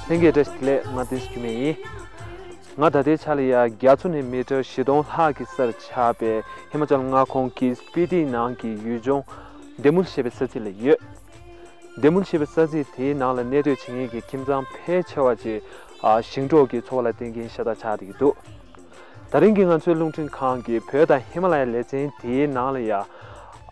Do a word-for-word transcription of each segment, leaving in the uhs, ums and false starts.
ལྷན་རྒྱས་བཀྲ་ཤིས་བདེ་ལེགས། ང་བསྟན་འཛིན་འགྱུར་མེད་ཡིན། ང་ད་ལྟའི་ཆ་ལ་ཡ་རྒྱ་མཚོ་ནས་མི་ཊར་བཞི་སྟོང་ལྷག་གི་སར་ཆགས་པའི་ཧི་མ་ཅལ་མངའ་ཁོངས་ཀྱི་སྤི་ཏི་ནང་གི་ཡུལ་ལྗོངས་དེ་མུལ་ཞེས་པའི་ས་ཚིགས་ལ་ཡོད། དེ་མུལ་ཞེས་པའི་ས་ཚིགས་དེའི་ནང་ལ་གནས་སྡོད་བྱེད་མཁན་གྱི་ཁྱིམ་ཚང་ཕལ་ཆེ་བ་ཅིག་ཨ་ཞིང་འབྲོག་གི་འཚོ་བ་ལ་བརྟེན་མཁན་ཤ་སྟག་ཆགས་བསྡད་ཀྱི་འདུག། ད་རིང་གི་ང་ཚོའི་རླུང་འཕྲིན་ཁང་གིས་བོད་དང་ཧི་མ་ལ་ཡའི་ལེ་ཚན་དེའི་ནང་ལ་ཡ།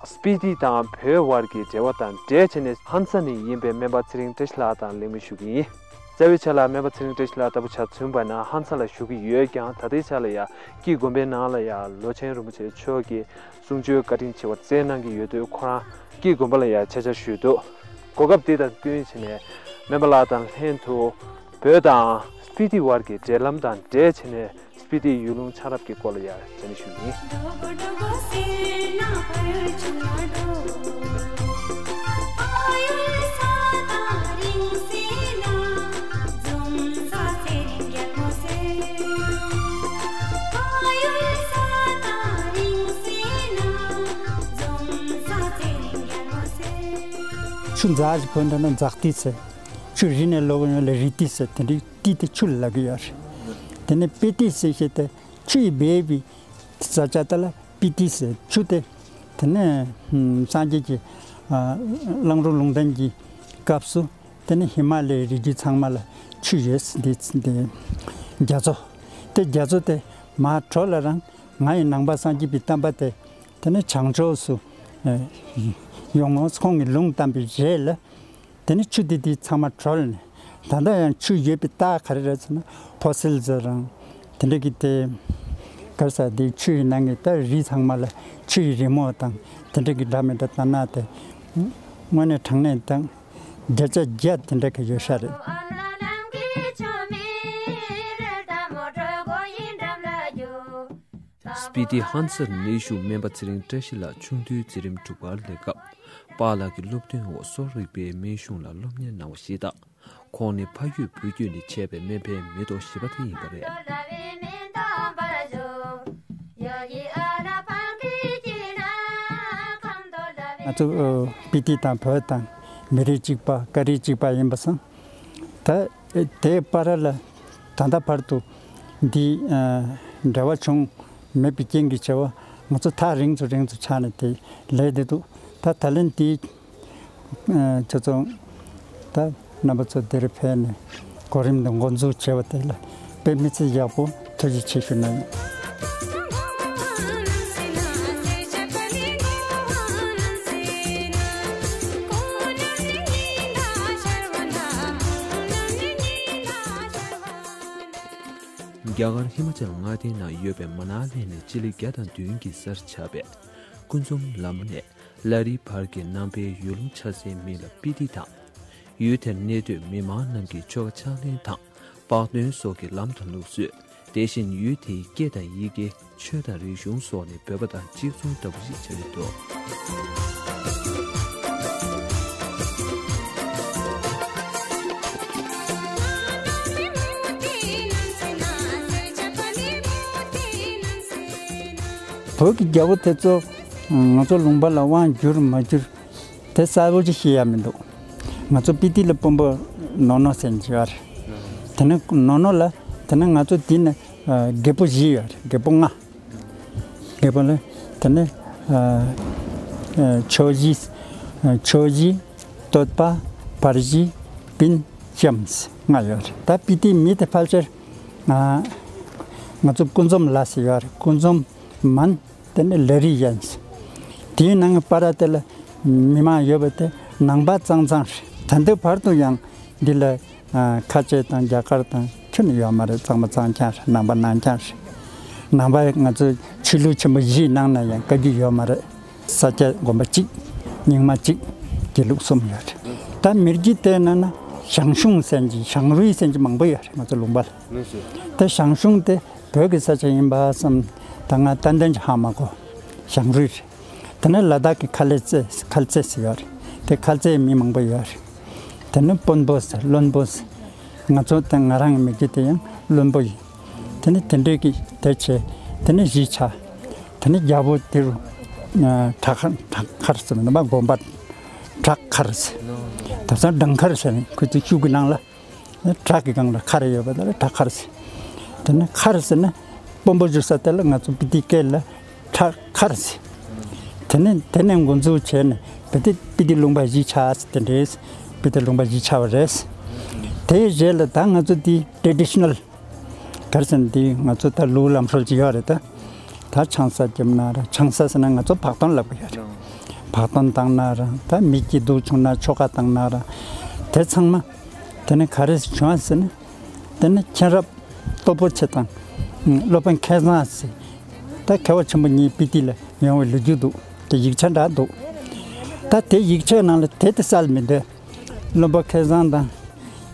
སྤི་ཏི་དང་བོད་དབར་གྱི་འབྲེལ་བ་དང་འབྲེལ་བྱས་ནས་ཧན་ས་ནས་ཡིན་པའི་སྨན་པ་ཚེ་རིང་བཀྲ་ཤིས་ལགས་དང་གླེང་མོལ་ཞུ་གི་ཡིན། རྩ་བའི་ཆ་ལ་སྨན་པ་ཚེ་རིང་བཀྲ་ཤིས་ལགས་ལྟ་བུ་ཆ་མཚོན་པ་ན་ཧན་ས་ལ་བཞུགས་ཀྱི་ཡོད་ཀྱང་། ད་ལྟའི་ཆ་ལ་ཡ་སྐྱིད་དགོན་པའི་ནང་ལ་ཡ་ལོ་ཆེན་རིན་པོ་ཆེ་མཆོག་གིས་གསུང་ཆོས་བཀའ་དྲིན་ཆེ་བ་སྩལ་གནང་གི་ཡོད་དུས། ཁོ་རང་སྐྱིད་དགོན་པ་ལ་ཡ་ཆ་བཞག་ཞུས་འདུག། གོ་སྐབས་འདི་དང་བསྟུན་བྱས་ནས་སྨན་པ་ལགས་དང་ལྷན་དུ་བོད་དང་སྤི་ཏི་བར་གྱི་འབྲེལ་ལམ་དང་འབྲེལ་བྱས་ནས། སྤི་ཏིའི་ཡུལ་ལུང་ཆགས་རབས་ཀྱི་སྐོར་ལ་ཡང་དྲན་ཞུ་ཡིན། ཆུ་འཛག་ཅིག་བོད་འདྲ་ན་འཛག་ཏི་ཟེར། ཆུ་རི་ནས་ལོག་ཡོང་ལ་རི་ཏི་ཟེར། དེ་འདྲའི་ཏི་དེ་ཆུ་ལ་ལབ་ཀྱི་ཡོད་རེད། དེ་ནས་སྤི་ཏི་ཟེར་བཤད་དེ། ཆུ་ཡིས་སྦས་པའི་ས་ཆ་དེ་ལ་སྤི་ཏི་ཟེར། ཆུ་དེ་དེ་ནས་སངས་རྒྱས་ཀྱི་ཨ་གླང་རུ་ལུང་བསྟན་གྱི་སྐབས་སུ་དེ་ནས་ཧི་མ་ལའི་རི་རྒྱུད་ཚང་མ་ལ་ཆུ་ཡོད། འདི་འདི་རྒྱ་མཚོ། དེ་རྒྱ་མཚོ་དེ་མར་དྲོ་ལ་རང་ང་ཡི་ནང་པ་སངས་རྒྱས་པའི་བསྟན་པ་དེ་དེ་ནས་བྱང་ཕྱོགས་སུ་ཨ་ཡོང་ངོ་། ཁོང་གིས་ལུང་བསྟན་པའི་རྗེས་ལ། དེ་ནས་ཆུ་དེ་དེ་ཚང་མ་དྲོ་ནས། ད་ལྟ་ཡང་ཆུ་ཡོད་པའི་རྟགས་ག་རེ་རེད་ཟེར་ན། ཕོ་སིལ་ཟེར་རང་དེ་འདྲ་གི་དེ་ག་རེ་ཟེར། དེ་ཆུ་ཡི་ནང་གི་ད་རི་ཚང་མ་ལ་ཆུ་ཡི་རི་མོ་དང་དེ་འདྲ་གི་འདྲ་མི་འདྲ་ལྟ་ན། དེ་དངོས་གནས་དྲང་གནས་དང་བརྒྱ་ཆ་བརྒྱ་དེ་འདྲ་གི་ཡོད་ཤག་རེད། སྤི་ཏི་ཧན་སར་ནུས་ཤུགས་སྨན་པ་ཚེ་རིང་བཀྲ་ཤིས་ལགས་ཆུང་དུས་འཛིན་རིམ་དྲུག་པར་སླེབས་སྐབས། པཱ་ལགས་ཀྱི་སློབ་སྟོན་འོག་གསོ་རིག་པའི་སྨན་གཞུང་ལ་སློབ་གཉེར་གནང་བ་ཞིག་དང་། ཁོང་ནི་ཕ་ཡུལ་བོད་བརྒྱུད་ནས་མཆེད་པའི་སྨན་པའི་མི་ཐོག་བཞི་པ་དེ་ཡིན་པ་རེད། ང་ཚོ་སྤི་ཏི་དང་བོད་དང་མི་རིགས་གཅིག་པ། སྐད་རིགས་གཅིག་པ་ཡིན་པ་སོང་། ད་དེའི་བར་ལ་ད་ལྟ་བར་དུ་འདི་འབྲེལ་བ་བྱུང་མེད་པའི་རྐྱེན་གྱིས་བྱས་པ། ང་ཚོ་ཐག་རིང་ཚོ་རིང་ཚོ་ཆགས་ནས་དེ་ལས་བསྡད་འདུག། ད་ད་ལན་དེ་ཁྱོད་ཚོ་ད་རྣམ་པ་ཚོ་འདིར་ཕེབས་ནས་གོ་རིམ་འདི་འགོ་འཛུགས་བྱས་པ་དེ་ལ་དཔེ་མི་སྲིད་ཡག་པོ། ཐུགས་རྗེ་ཆེ་ཞུ་ན་ཡིན། རྒྱ་གར་ཧི་མ་ཅལ་མངའ་སྡེའི་ནང་ཡོད་པའི་མ་ན་ལི་ནས་སྤྱི་ལེ་བརྒྱ་དང་བདུན་གྱི་སར་ཆགས་པའི་ཀུན་འཛོམས་ལ་མོ་ནས་ལ་རིའི་བར་གྱི་ནང་པའི་ཡུལ་ལུང་ཆགས་སའི་མིང་ལ་སྤི་ཏི་དང་། ཡུལ་དེར་གནས་སྡོད་མི་མང་རྣམས་ཀྱིས་ཆོ་ག་ཕྱག་ལེན་དང་བག་སྟོན་སོགས་ཀྱི་ལམ་དང་ལུགས་སྲོལ། དེ་བཞིན་ཡུལ་དེའི་སྐད་དང་ཡི་གེ། ཆོས་དང་རིག་གཞུང་སོགས་ནི་བོད་པ་དང་གཅིག་མཚུངས་ལྟ་བུ་ཞིག་ཆགས་ཀྱི་འདུག། བོད་ཀྱི་རྒྱལ་པོ་དེ་ཚོ་ང་ཚོ་ལུང་པ་ལ་དབང་བསྒྱུར་མ་བསྒྱུར། དེ་གསལ་པོ་ཅིག་ཤེས་ཡ་མི་འདུག། ང་ཚོ་སྤི་ཏི་ལ་དཔོན་པོ་ནོ་ནོ་ཟེར་མཁན་ཅིག་ཡོད་རེད། དེ་ནས་ནོ་ནོ་ལ། དེ་ནས་ང་ཚོ་འདི་ནས་ཨ་རྒད་པོ་བཞི་ཡོད་རེད། རྒད་པོ་ལྔ། རྒད་པོ་ལ། དེ་ནས་ཨ་ཨ་ཆོས་བཞི། ཨ་ཆོས་བཞི། སྟོད་པ། བར་བཞི། སྤུན། ལྕམ་ཟེར་ལྔ་ཡོད་རེད། ད་སྤི་ཏིའི་མི་དེ་ཕལ་ཆེར་ང་ང་ཚོ་ཀུན་འཛོམས་ལ་ཟེར་ཡོད་རེད། ཀུན་འཛོམས་མན། དེ་ནས་ལ་རི་ཡན། དེའི་ནང་གི་པར་དེ་ལ་མི་མང་ཡོད་པ་དེ་ནང་པ་གཙང་གཙང་རེད། ད་ལྟའི་བར་དུ་ཡང་འདི་ལ་ཨ་ཁ་ཆེ་དང་རྒྱ་གར་དང་ཁྱོན་ནས་ཡོད་མ་རེད། གཙང་མ་གཙང་རྐྱང་རེད། ནང་པ་ནང་རྐྱང་རེད། ནང་པ་ང་ཚོ་ཆོས་ལུགས་ཆེན་པོ་བཞིའི་ནང་ན་ཡང་བཀའ་བརྒྱུད་ཡོད་མ་རེད། ས་སྐྱ་དགོན་པ་གཅིག། རྙིང་མ་གཅིག། དགེ་ལུགས་གསུམ་ཡོད་རེད། ད་མི་རྒྱུད་དེ་ནང་ན་ཞང་ཞུང་ཟེར་གྱི་ཞང་རུས་ཟེར་གྱི་མང་པོ་ཡོད་རེད། ང་ཚོ་ལུང་པ་ལ། ད་ཞང་ཞུང་དེ་བོད་ཀྱི་ས་ཆ་ཡིན་པ་བསམ། ད་ང་ཏན་ཏན་ཅིག་ཧ་མ་གོ། ཞང་རུས་རེད། དེ་ནས་ལ་དྭགས་ཀྱི་ཁ་ལེ་ཙེ། ཁལ་ཙེ་ཟེར་ཡོད་རེད། དེ་ཁལ་ཙེའི་མི་མང་པོ་ཡོད་རེད། དེ་ནས་དཔོན་པོ་ཟེར། བློན་པོ་ཟེར། ང་ཚོ་དང་ང་རང་གི་མི་རྒྱུད་དེ་ཡང་བློན་པོ་ཡིན། དེ་ནི་དེ་འདྲའི་གི་དེ་བྱས། དེ་ནི་གཞིས་ཆགས། དེ་ནི་རྒྱལ་པོ་དེ་རུ་བྲག་མཁར། བྲག་མཁར་ཟེར་ན་མ་དགོན་པ་བྲག་མཁར་ཟེར། དེང་སང་བྲག་མཁར་ཟེར་ནས་ཁོ་ཚོའི་ཤུགས་ཀྱི་ནང་ལ། བྲག་གི་སྒང་ལ་མཁར་ཡོད་པ་དེ་ལ་བྲག་མཁར་ཟེར། དེ་ནི་མཁར་ཟེར་ན་དཔོན་པོ་བཞུགས་ས་དེ་ལ་ང་ཚོ་སྤི་ཏི་སྐད་ལ་བྲག་མཁར་ཟེར། དེ་ནས་དེ་ནས་འགོ་འཛུགས་བྱས་ནས་སྤི་ཏི་སྤི་ཏི་ལུང་པ་གཞིས་ཆགས་ཟེར་དེ་འདྲས། སྤི་ཏི་ལུང་པ་གཞིས་ཆགས་པ་རེད། དེའི་རྗེས་ལ་ད་ང་ཚོ་འདི་ཊེ་ཌི་ཤི་ནལ་ག་རེ་ཟེར་ན་འདི་ང་ཚོ་ད་ལུགས་ལམ་སྲོལ་ཅིག་ཡོད་རེད་ད། ད་ཆང་ས་བརྒྱབ་ན་ར། ཆང་ས་ཟེར་ན་ང་ཚོ་བག་སྟོན་ལབ་ཀྱི་ཡོད་རེད། བག་སྟོན་བཏང་ན་ར། ད་མི་སྐྱིད་སྡུག་བྱུང་ན་ཆོ་ག་བཏང་ན་ར། དེ་ཚང་མ་དེ་ནས་ག་རེ་བྱུང་ཟེར་ན། དེ་ནས་མཁྱེན་རབ་སྟོབས་པོ་ཆེ་དང་སློབ་དཔོན་ཁ་སང་ཟེར། ད་མཁས་པ་ཆེན་པོ་གཉིས་སྤི་ཏི་ལ་ཡོང་བའི་ལོ་རྒྱུས་འདུག་དེ་ཡིག་ཆ་འདྲ་འདུག་ད་དེ་ཡིག་ཆའི་ནང་ལ་དེ་དེ་གསལ་མི་འདུག་བློན་པོ་ཁ་སང་དང་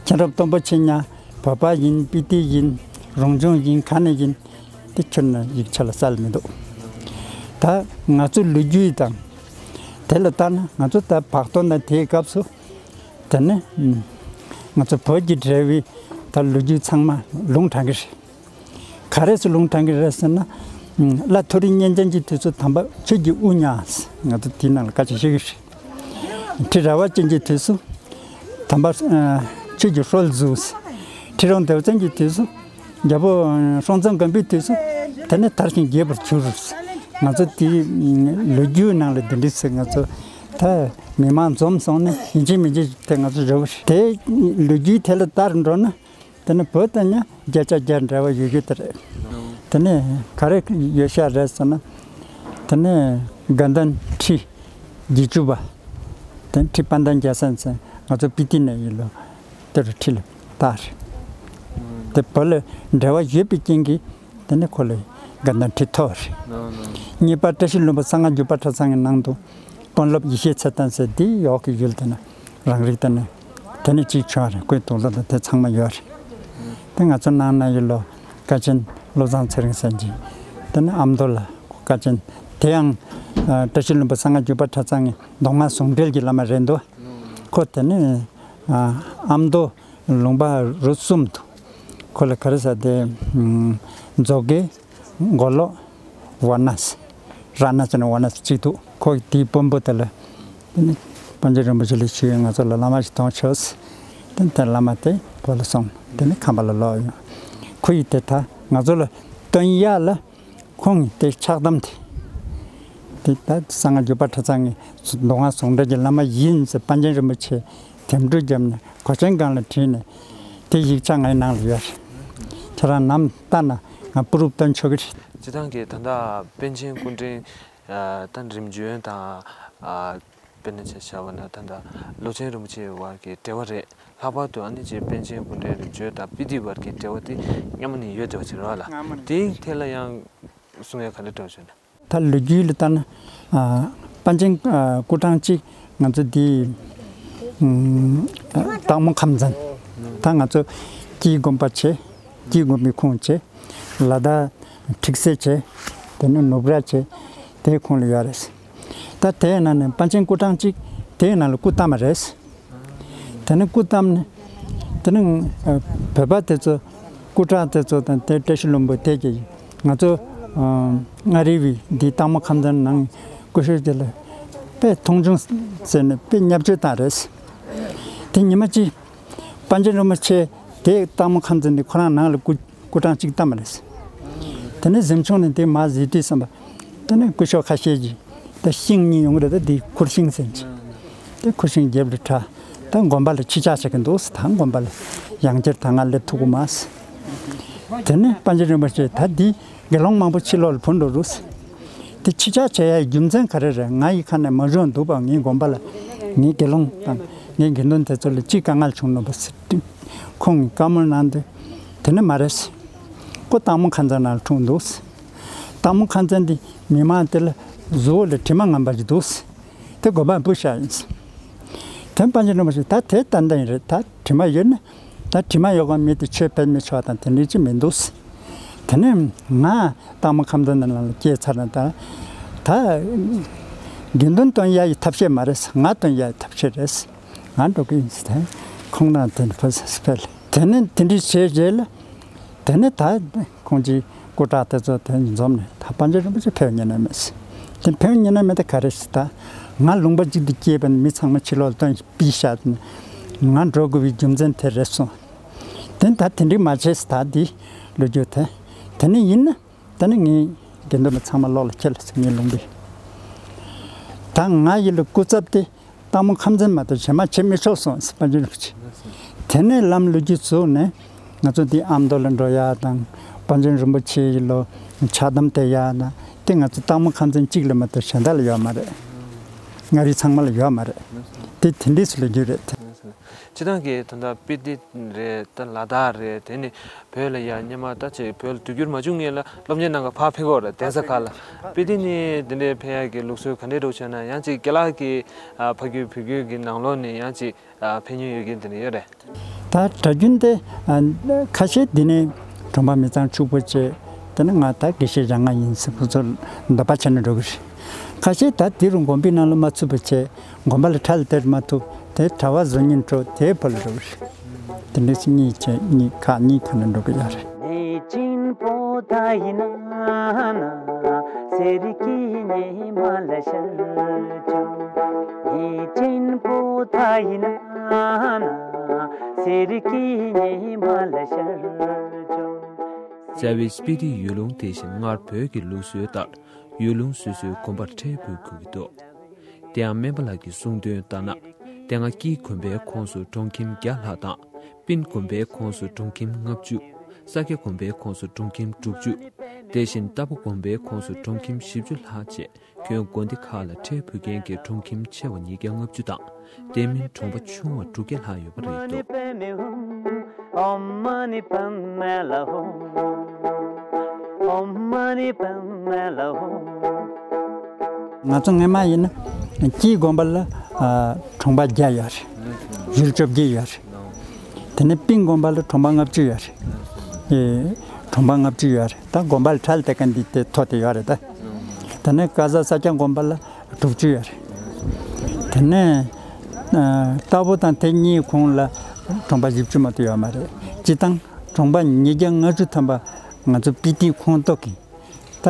མཁྱེན་རབ་སྟོབས་པོ་ཆེ་གཉིས་བོད་པ་ཡིན། སྤི་ཏི་ཡིན། རོང་ཆུང་ཡིན། ག་ནས་ཡིན། དེ་ཁྱོན་ནས་ཡིག་ཆ་ལ་གསལ་མི་འདུག་ད་ང་ཚོ་ལོ་རྒྱུས་དང་དེ་ལ་ལྟ་ན། ང་ཚོ་ད་བག་སྟོན་དང་དེའི་སྐབས་སུ་དེ་ནི་ང་ཚོ་བོད་ཀྱི་འབྲེལ་བའི་ད་ལོ་རྒྱུས་ཚང་མ་ལུང་དྲངས་ཀྱི་རེད། ག་རེ་ཟེར་ལུང་དྲངས་ཀྱི་རེད་ཟེར་ན། ལྷ་མཐོ་རིས་གཉན་ཅན་གྱི་དུས་སུ་དམ་པ་ཆོས་ཀྱི་དབུ་ཉག་ཟེར། ང་ཚོ་དེའི་ནང་ལ་སྐད་ཆ་བཤད་ཀྱི་རེད། ཁྲི་རལ་པ་ཅན་གྱི་དུས་སུ་དམ་པ་ཆོས་ཀྱི་སྲོལ་བཙུགས། ཁྲི་རོང་ལྡེའུ་བཙན་གྱི་དུས་སུ། རྒྱལ་པོ་སྲོང་བཙན་སྒམ་པོའི་དུས་སུ་དེ་ནས་དར་ཞིང་རྒྱས་པར་གྱུར། ང་ཚོ་དེའི་ལོ་རྒྱུས་ནང་ལ་འདི་འདྲ་ཟེར། ང་ཚོ་ད་མི་མང་འཛོམས་སོང་ནས་ཡིན་གཅིག་མིན་གཅིག་དེ་ང་ཚོ་རེ་བ་རེད། དེ་ལོ་རྒྱུས་དེ་ལ་བལྟར་འགྲོ་ན། དེ་ནི་བོད་དང་ཡང་བརྒྱ་ཆ་བརྒྱ་འབྲེལ་བ་ཡོད་རྒྱུ་དེ་རེད། དེ་ནས་ག་རེ་ཡོད་ཤག་རེད་ཟེར་ན། དེ་ནས་དགའ་ལྡན་ཁྲི་བརྒྱད་ཅུ་པ། དེ་ནས་ཁྲི་དཔལ་ལྡན་རྒྱལ་མཚན་ཟེར། ང་ཚོ་སྤི་ཏི་ནས་ཡིན་ལོ། དེ་རུ་ཁྲི་ལ་བཏགས་རེད། དེ་བོད་ལ་འབྲེལ་བ་ཡོད་པའི་རྐྱེན་གྱིས་དེ་ནས་ཁོ་ལ་དགའ་ལྡན་ཁྲི་ཐོབ་རེད། གཉིས་པ་བཀྲ་ཤིས་ལྷུན་པོ་གསང་སྔགས་འགྱུར་བ་གྲྭ་ཚང་གི་ནང་དུ་དཔོན་སློབ་ཡེ་ཤེས་ཚེ་བརྟན་ཟེར། འདི་ཡོག་གི་ཡུལ་དེ་ན་རང་རིགས་དེ་ནས་དེ་ནས་གཅིག་བྱུང་བ་རེད། སྐུའི་དུག་ལོག་དང་དེ་ཚང་མ་ཡོད་རེད། དེ་ང་ཚོ་ནང་ན་ཡོད་ལོ། དཀའ་ཆེན་བློ་བཟང་ཚེ་རིང་ཟེར་གྱི། དེ་ནས་ཨ་མདོ་ལ་དཀའ་ཆེན། དེ་ཡང་བཀྲ་ཤིས་ལྷུན་པོ་གསང་སྔགས་འགྱུར་བ་གྲྭ་ཚང་གི་མདོ་སྔགས་ཟུང་འབྲེལ་གྱི་བླ་མ་རེད་འདུག་ཁོ་དེ་ནས་ཨ་མདོ་ལུང་པ་རུ་གསུམ་དུ་ཁོ་ལ་ག་རེ་ཟེར་དེ་མཛོ་དགེ། མགོ་ལོག། ཝ་ན་སི། ར་ན་ཟེར་ན་ཝ་ན་སི་གཅིག་འདུག་ཁོ་དེའི་དཔོན་པོ་དེ་ལ་དེ་ནི་པཎ་ཆེན་རིན་པོ་ཆེ་ལ་ཞུས། ང་ཚོ་ལ་བླ་མ་ཞིག་གཏོང་ཆོག་ཟེར། དེ་ནི་དེ་བླ་མ་དེ་བོད་ལ་སོང་། དེ་ནི་ཁམས་པ་ལ་ལོག་ཡོང་། ཁོ་ཡིས་དེ་ད་ང་ཚོ་ལ་སྟོན་ཡ་ལ་ཁོང་གིས་དེ་ཕྱག་དམ་དེ། དེ་ད་གསང་སྔགས་འགྱུར་བ་གྲྭ་ཚང་གི་མདོ་སྔགས་ཟུང་འབྲེལ་གྱི་བླ་མ་ཡིན་ཟེར་པཎ་ཆེན་རིན་པོ་ཆེ་དེམ་གྲུ་བརྒྱབ་ནས་གོས་ཆེན་སྒང་ལ་བྲིས་ནས་དེ་ཡིག་ཆ་ངའི་ནང་ལ་ཡོད་རེད། ཁྱེད་རང་ནམ་ལྟ་ན་ང་པུ་རུབ་སྟོན་ཆོག་གི་རེད། སྤྱིར་བཏང་གི་ད་ལྟ་པཎ་ཆེན་སྐུ་ཕྲེང་ད་རིམ་བྱོན་དང་དཔེར་ན་ཆ་བཞག་པ་ན་ད་ལྟ་ལོ་ཆེན་རིན་པོ་ཆེ་བར་གྱི་འབྲེལ་བ་རེད། ལྷག་པར་དུ་ཨ་ནི་ཅིག་པཎ་ཆེན་སྐུ་ཕྲེང་རིམ་བྱོན་དང་སྤི་ཏི་བར་གྱི་འབྲེལ་བ་དེ་སྔ་མོ་ནས་ཡོད་བསྡད་པ་ཅིག་རེད་བ་ལ། དེའི་ཐད་ལ་ཡང་གསུང་ཡ་ག་འདྲ་འདྲ་བྱུང་ན། ད་ལོ་རྒྱུས་ལ་ལྟ་ན། ཨ། པཎ་ཆེན་ཨ་སྐུ་ཕྲེང་གཅིག་ང་ཚོ་འདི་ཨམ། སྟག་མོ་ཁམས་ཚན། ད་ང་ཚོ་སྐྱིད་དགོན་པ་བྱས། སྐྱིད་དགོན་པའི་ཁོངས་བྱས། ལ་དྭགས་ཁྲིག་སེ་བྱས། དེ་ནས་ནུབ་ར་བྱས། དེའི་ཁོངས་ལ་ཡོད་རེད། ད་དེའི་ནང་ནས་པཎ་ཆེན་སྐུ་ཕྲེང་གཅིག་དེའི་ནང་ལ་སྐུ་བལྟམས་པ་རེད། དེ་ནས་སྐུ་བལྟམས་ནས། དེ་ནས་ཨ་བོད་པ་དེ་ཚོ་སྐུ་དྲག་དེ་ཚོ་དང་དེ་བཀྲ་ཤིས་ལྷུན་པོ་དེ་གྱིས་ང་ཚོ་ཨ་མངའ་རིས་པའི་འདི་སྟག་མོ་ཁམས་ཚན་ནང་སྐུ་ཞབས་དེ་ལ་དཔེ་མཐོང་ཆུང་བྱས་ནས་དཔེ་བརྙས་བཅོས་བཏང་རེད། དེ་ཉི་མ་གཅིག་པཎ་ཆེན་རིན་པོ་ཆེ་དེ་སྟག་མོ་ཁམས་ཚན་འདི་ཁོ་རང་ནང་ལ་སྐུ་སྐུ་ཕྲེང་གཅིག་བལྟམས་པ་རེད། དེ་ནས་གཟིམ་ཆུང་ནས་དེ་མར་གཟིགས་དུས་ཙམ་པ། དེ་ནས་སྐུ་ཞབས་ཁ་ཤས་ཀྱིས་ད་ཤིང་གཉིས་ཡོང་གི་རེད། ད་འདི་ཁུར་ཤིང་ཟེར་གྱི། དེ་ཁུར་ཤིང་རྒྱབ་ལ་ཁྲ། ད་དགོན་པ་ལ་ཕྱི་བཅག་བྱེད་ཀྱི་འདུག་ཟེར། ད་དགོན་པ་ལ་ཡང་བསྐྱར་ད་ང་སླེབས་ཐུབ་ཀྱི་མ་ཟེར། དེ་ནས་པཎ་ཆེན་རིན་པོ་ཆེ་ད་འདི་དགེ་སློང་མང་པོ་ཕྱི་ལོགས་ལ་བུད་འགྲོ་རུ་ཟེར། དེ་ཕྱི་བཅག་བྱེད་ཡའི་རྒྱུ་མཚན་ག་རེ་རེད། ང་ཡི་ཁ་ནས་མ་བྱུང་འདུག་པ། ངའི་དགོན་པ་ལ་ངའི་དགེ་སློང་དང་ངའི་དགེ་འདུན་དེ་ཚོ་ལ་ཅི་དཀའ་ངལ་བྱུང་ནོ་པ་ཟེར། ཁོང་གིས་བཀའ་མོལ་གནང་དུས། དེ་ནི་མ་རེད་ཟེར། ཁོ་སྟག་མོ་ཁ་མཚར་ནང་ལ་འཁྲུངས་འདུག་ཟེར། སྟག་མོ་ཁ་མཚར་འདི་མི་མང་དེ་ལ་གཟུ་བོ་ལ་དྲི་མ་ངན་པ་ཞིག་འདུག་ཟེར། དེ་དགོན་པར་འབུད་བཞག་ཡིན་ཟེར། དེ་པཎ་ཆེན་རིན་པོ་ཆེ་ད་དེ་ཏན་ཏན་རེད། ད་དྲི་མ་ཡོད་ན་ད་དྲི་མ་ཡོད་ག་མེད་དེ་ཆོས་ཕེབས་མི་ཆོག་དང་དེ་འདྲ་ཅི་མི་འདུག་ཟེར། དེ་ནས་ང་སྟག་མོ་ཁ་མཚར་ནང་ལ་སྐྱེས་ཚར་ན་ད་ད་དགེ་འདུན་སྟོན་ཡ་ཡི་ཐབས་ཤེས་མ་རེད་ཟེར། ང་སྟོན་ཡ་ཡི་ཐབས་ཤེས་རེད་ཟེར། ང་འགྲོ་གི་ཡིན་ཟེར། ཁོང་རང་དེ་ཕོ་སྤེལ། དེ་ནས་དེ་འདྲའི་བྱས་རྗེས་ལ། དེ་ནས་ད་ཁོང་གི་སྐུ་དྲག་དེ་ཚོ་དེ་འཛོམས་ནས་ད་པཎ་ཆེན་རིན་པོ་ཆེ་ཕེབས་ཉན་ན་མེད་ཟེར། དེ་ཕེབས་ཉན་ན་མེད་ད་ག་རེ་ཟེར། ད་ང་ལུང་པ་གཅིག་ཏུ་སྐྱེས་པ་ནི་མི་ཚང་མ་ཕྱི་ལོགས་ལ་བཏོན་ཞིག་པི་ཤ་ང་འགྲོ་དགོས་པའི་རྒྱུ་མཚན་དེ་རེད་གསུངས། དེ་ད་དེ་འདྲའི་མ་བྱས་ཟེར། ད་འདི་ལོ་རྒྱུས་དེ་དེ་ནས་ཡིན་ན། ད་ནི་ངའི་དགེ་འདུན་པ་ཚང་མ་ལོག་ལ་ཁྱེར་ལ་ཟེར། ངའི་ལུང་པའི། ད་ང་ཡི་ལ་སྐུ་ཚབ་དེ་སྟག་མོ་ཁམས་ཚན་མ་གཏོགས་གཞན་མ་བྱེད་མི་ཆོག་གསུངས་ཟེར་པཎ་ཆེན་རིན་པོ་ཆེ། དེ་ནས་ལམ་ལུགས་ཀྱི་བཙུགས་ནས་ང་ཚོ་འདི་ཨ་མདོ་ལ་འགྲོ་ཡ་དང་། པཎ་ཆེན་རིན་པོ་ཆེ་ཡི་ལོ་ཕྱག་དམ་དེ་ཡ་དང་དེ་ང་ཚོ་སྟག་མོ་ཁམས་ཚན་གཅིག་ལ་མ་གཏོགས་གཞན་དག་ལ་ཡོད་མ་རེད། མངའ་རིས་ཚང་མ་ལ་ཡོད་མ་རེད། དེ་དེ་འདྲས་སུ་ལོ་རྒྱུས་རེད། སྤྱིར་བཏང་གི་ད་ལྟ་སྤི་ཏི་རེད། ད་ལ་དྭགས་རེད། དེ་ནི་བོད་ལ་ཡ་སྔོན་མ་ད་ཅིག་བོད་ལ་དུས་འགྱུར་མ་བྱུང་སྔོན་ལ་སློབ་གཉེར་གནང་ག་ཕར་ཕེབས་ཀྱི་ཡོད་རེད། གདན་ས་ཁག་ལ། སྤི་ཏི་ནི་དེ་འདྲའི་ཕེབས་ཡག་གི་ལུགས་སྲོལ་ག་འདྲས་འདྲ་བོ་བྱས་ན། ཡང་ཅིག་རྒན་ལགས་ཀྱི་ཨ་ཕ་རྒྱུད་བུ་རྒྱུད་ཀྱི་ནང་ལོགས་ནས་ཡང་ཅིག་ཨ་ཕེབས་མྱོང་ཡོད་མཁན་དེ་འདྲ་ཡོད་རེད། ད་གྲྭ་རྒྱུན་དེ་ཨ་ཁ་ཤས་འདི་ནས་གྲོང་པ་མི་ཚང་ཕྱུག་པོ་བྱས། དེ་ནས་ང་ད་དགེ་བཤེས་རང་ང་ཡིན་ཟེར་ཁོ་ཚོ་འདོད་པ་བྱས་ནས་འགྲོ་གི་རེད། ཁ་ཤས་ད་དེ་རུ་དགོན་པའི་ནང་ལ་མ་ཚུད་པ་བྱས། དགོན་པ་ལ་ཁྲལ་སྟེར་མ་ཐུབ། དེ་གྲྭ་པ་བཟོ་སྙིང་བྲོ་དེ་བོད་ལ་འགྲོ་གི་རེད། དེ་འདྲ་ཞིག་གཉིས་བྱས་གཉིས་ཁག་གཉིས་ཁ་ནས་འགྲོ་གི་ཡོད་རེད། རྩ་བའི་སྤི་ཏི་ཡུལ་ལུང་དེ་བཞིན་སྔར་བོད་ཀྱི་ལུགས་སྲོལ་ལྟར་ཡུལ་ལུང་སོ་སོའི་དགོན་པར་ཁྲལ་འབུལ་དགོས་ཀྱི་འདུག་དེ་ཡང་སྨན་པ་ལགས་ཀྱིས་གསུངས་དོན་ལྟར་ན། དེ་སྔ་སྐྱིད་དགོན་པའི་ཁོངས་སུ་གྲོང་ཁྱིམ་བརྒྱ་ལྷག་དང་། སྤིན་དགོན་པའི་ཁོངས་སུ་གྲོང་ཁྱིམ་ལྔ་བཅུ། ས་སྐྱ་དགོན་པའི་ཁོངས་སུ་གྲོང་ཁྱིམ་དྲུག་ཅུ། དེ་བཞིན་རྟ་ཕོ་དགོན་པའི་ཁོངས་སུ་གྲོང་ཁྱིམ་བཞི་བཅུ་ལྷག་བཅས་ཁྱོན་དགོན་སྡེ་ཁག་ལ་ཁྲལ་འབུལ་མཁན་གྱི་གྲོང་ཁྱིམ་ཆེ་བ་ཉིས་བརྒྱ་ལྔ་བཅུ་དང་། དེ་མིན་གྲོང་པ་ཆུང་བ་དྲུག་བརྒྱ་ལྷག་ཡོད་པ་རེད་འདུག་ང་ཚོ་སྔོན་མ་ཡིན་ན་སྐྱིད་དགོན་པ་ལ་ཨ་གྲོང་པ་བརྒྱ་ཡོད་རེད། ཡུལ་བཅོ་བརྒྱད་ཡོད་རེད། དེ་ནས་སྤིན་དགོན་པ་ལ་གྲོང་པ་ལྔ་བཅུ་ཡོད་རེད། ཨེ་གྲོང་པ་ལྔ་བཅུ་ཡོད་རེད། ད་དགོན་པ་ལ་ཁྲལ་སྟེར་མཁན་འདི་དེ་ཐོ་དེ་ཡོད་རེད་ད། དེ་ནས་ཀ་ཟ་ས་སྐྱ་དགོན་པ་ལ་དྲུག་ཅུ་ཡོད་རེད། དེ་ནས་ཨ་རྟ་ཕོ་དང་དེ་གཉིས་ཁོངས་ལ་གྲོང་པ་བཞི་བཅུ་མ་གཏོགས་ཡོད་མ་རེད། སྤྱིར་བཏང་གྲོང་པ་ཉིས་བརྒྱ་ལྔ་བཅུ་ཐམ་པ་ང་ཚོ་སྤི་ཏིའི་ཁོངས་གཏོགས་ཀྱི། ད་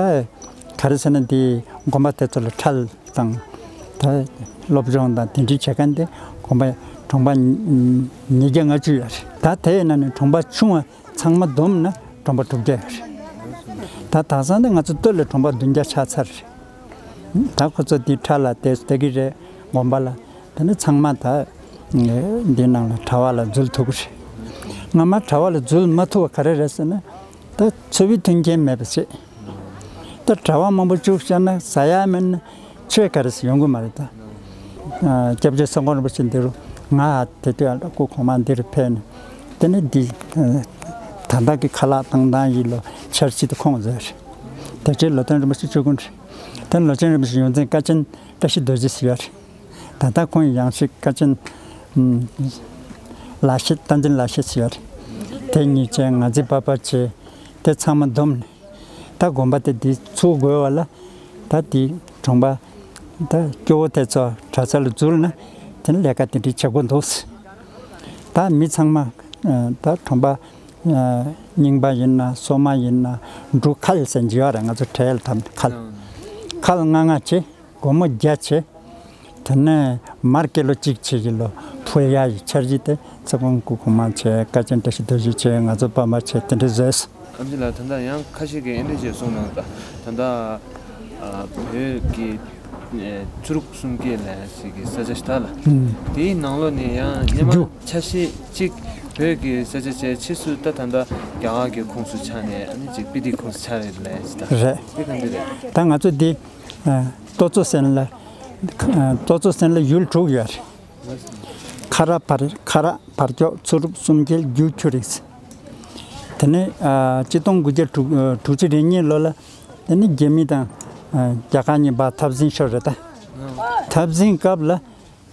ག་རེ་ཟེར་ན་འདི་དགོན་པ་དེ་ཚོ་ལ་ཁྲལ་དང་། ད་སློབ་སྦྱོང་དང་དེ་འདྲའི་བྱེད་མཁན་དེ་དགོན་པ་གྲོང་པ་ཉིས་བརྒྱ་ལྔ་བཅུ་ཡོད་རེད། ད་དེའི་ནང་ནས་གྲོང་པ་ཆུང་བ་ཚང་མ་བསྡོམས་ན་གྲོང་པ་དྲུག་བརྒྱ་ཡོད་རེད། ད་དེང་སང་ད་ང་ཚོ་སྟོད་ལ་གྲོང་པ་བདུན་བརྒྱ་ཆགས་ཚར་རེད། ད་ཁོ་ཚོ་འདི་ཁྲལ་ལ་དེ་སྟེར་གི་རེད། དགོན་པ་ལ། དེ་ནི་ཚང་མ་ད་འདི་ནང་ལ་གྲྭ་པ་ལ་འཛུལ་ཐུབ་ཀྱི་རེད། སྔ་མ་གྲྭ་པ་ལ་འཛུལ་མ་ཐུབ་པ་ག་རེ་རེད་ཟེར་ན། ད་འཚོ་བའི་མཐུན་རྐྱེན་མེད་པ་བྱས། ད་གྲྭ་པ་མང་པོ་བཅུག་བཞག་ན་ཟ་ཡ་མེད་ན་ཆོས་ག་རེ་ཟེར་ཡོང་གི་མ་རེད་ད། ཨ་སྐྱབས་རྗེ་ཚེ་དབང་རིན་པོ་ཆེ་འདི་རུ་ང་དེ་དུས་ཨ་ལ་སྐུ་གོང་མ་འདི་རུ་ཕེབས་ནས། དེ་ནས་འདི་ད་ལྟ་གི་ཁ་ལག་བཏང་སྟངས་ཡིན་ལོ་འཆར་གཞི་དེ་ཁོང་བཟོས་རེད། དེ་རྗེས་ལོ་ཙཱ་བན་རིན་པོ་ཆེ་སྤྱི་དགོན་རེད། དེ་ལོ་ཙཱ་བན་རིན་པོ་ཆེ་ཡོངས་འཛིན་དཀའ་ཆེན་བཀྲ་ཤིས་རྡོ་རྗེ་ཟེར་ཡ་རེད། ད་ལྟ་ཁོང་ཡང་ཞིག་དཀའ་ཆེན་ལག་ཤེས་བསྟན་འཛིན་ལག་ཤེས་ཟེར་བ་རེད། དེ་གཉིས་བྱས། ང་ཚོའི་པ་ཕ་བྱས། དེ་ཚང་མ་བསྡོམས་ནས་ད་དགོན་པ་དེ་འདི་ཚུགས་དགོས་པ་ལ། ད་འདི་གྲོང་པ་ད་སྐྱོ་བོ་དེ་ཚོ་གྲྭ་ས་ལ་འཛུལ་ན་དེ་ནི་ལས་ཀ་དེ་འདྲའི་བྱེད་དགོས་འདུག་ད་མི་ཚང་མ་ད་གྲོང་པ་རྙིང་པ་ཡིན་ན་སོ་མ་ཡིན་ན་འབྲུ་ཁལ་ཟེར་འཇིག་པ་རེད། ང་ཚོ་གྲལ་ལ་འཐམས་ནས་ཁལ་ཁལ་ལྔ་ལྔ་བྱས། སྒོར་མོ་བརྒྱ་བྱས། དེ་ནས་མར་ཀི་ལོ་གཅིག་བྱས་ཀྱི་ལོ་ཕུལ་ཡ་ཡི་འཆར་གཞི་དེ་ཚེ་དབང་སྐུ་གོང་མ་བྱས། དཀའ་ཆེན་བཀྲ་ཤིས་རྡོ་རྗེ་བྱས། ང་ཚོ་པ་མ་བྱས། དེ་འདྲ་བཟོས། ཨམ་ཆི་ལགས། ད་ལྟ་ཡང་ཁ་ཤས་ཀྱིས་ཨེ་འདྲ་ཞིག་གསུངས་གནང་། ད་ད་ལྟ་ཨ་བོད་ཀྱི་ཨེ་ཚུ་རུག་གསུམ་སྐྱེས་ལབ་ཞིག་གི་ས་ཆ་ཞིག་ད་ལ། ཨུམ། དེའི་ནང་ལོགས་ནས་ཡང་སྔོན་མ་རྒྱུ་ཆ་ཤས་གཅིག་བོད་ཀྱི་ས་ཆ་བྱས། ཕྱིས་སུ་ད་ད་ལྟ་རྒྱ་གར་གྱི་ཁོངས་སུ་ཆགས་ནས། ཨ་ནི་གཅིག་སྤི་ཏིའི་ཁོངས་སུ་ཆགས་རེད་ལབ་ཞིག་ད་རེད། དེ་ག་འདྲ་རེད། ད་ང་ཚོ་འདི་ཨ་ཏོ་ཙོ་སན་ལ་ཨ་ཏོ་ཙོ་སན་ལ་ཡུལ་དྲུག་ཡོད་རེད། ཁ་ར་བར་ཁ་ར་བར་ཀྱོག་ཚུ་རུབ་གསུམ་རྒྱལ་རྒྱུ་ཁྱུ་རིགས། དེ་ནས་ཨ་གཅིག་སྟོང་དགུ་བརྒྱ་དྲུག་ཨ་དྲུག་ཅུ་རེ་གཉིས་ལོ་ལ་དེ་ནས་རྒྱ་མི་དང་ཨ་རྒྱ་གར་གཉིས་བར་འཐབ་འཛིང་ཤོར་རེད་ད། འཐབ་འཛིང་སྐབས་ལ་